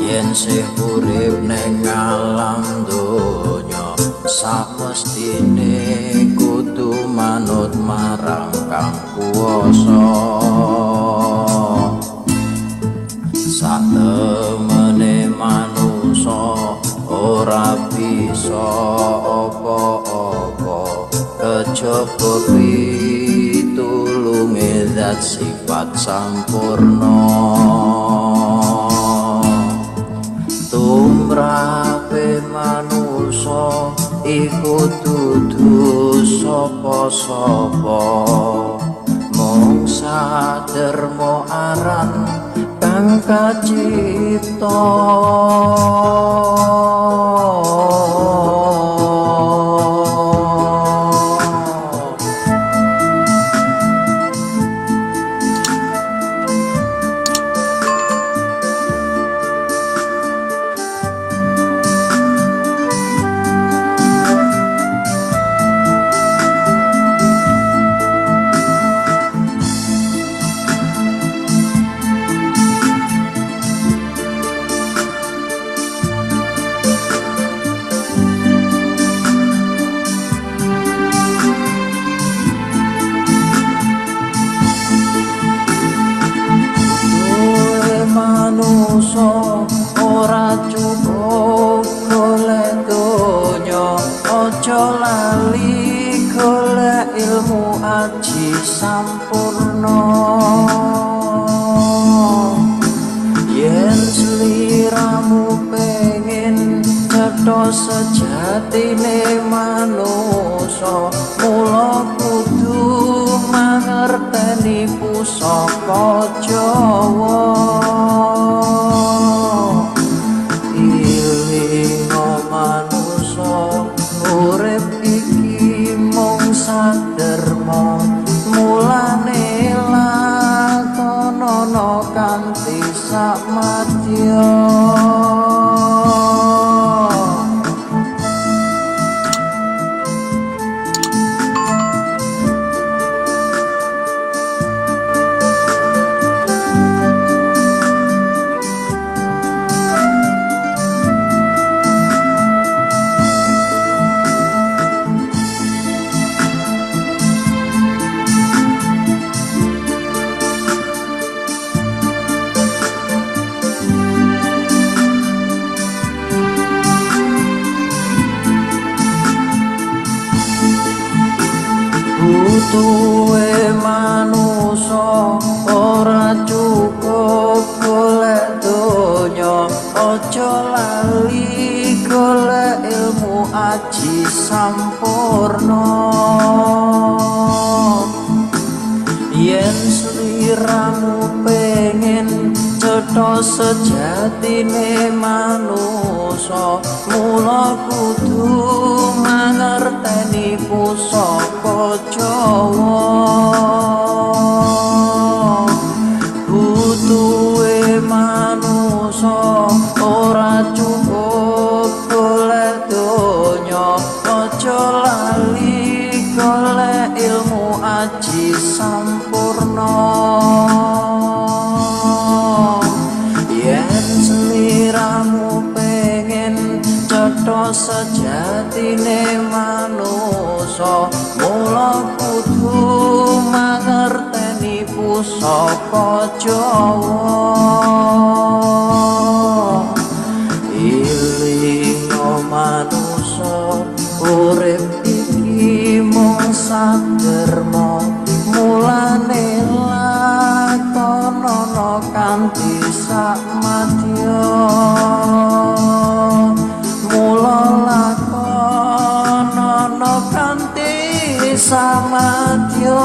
Yen sih urip ning alam donya samestine kudu manut marang Kang Kuwasa. Satemene manusa ora bisa apa-apa kejaba pitulunge zat sifat sampurna. Tumrape manusa iku dudu sapa-sapa, mung saderma aran kang kacipta. Ora cukup golek donya, aja lali golek ilmu aji sampurna. Yen sliramu pengin cetha sejatine manusa, mula kudu mangerteni pusaka Jawa. Manusa urip iki mung saderma, mulane lakonono kanthi samadya. Butuhe manusa ora cukup golek donya, aja lali golek ilmu aji sampurna. Yen sliramu pengin cetha sejatine manusa, mula kudu mangerteni pusaka Jawa. Butuhe manusa ora cukup golek donya, aja lali golek ilmu aji sampurna. Yen sliramu pengin cetha sejatine manusa, mula kudu mangerteni pusaka Jawa. Ilinga manusa urip iki mung saderma, mulane lakonono kanthi samadya. Mula lakonono kanthi Piranti samadya.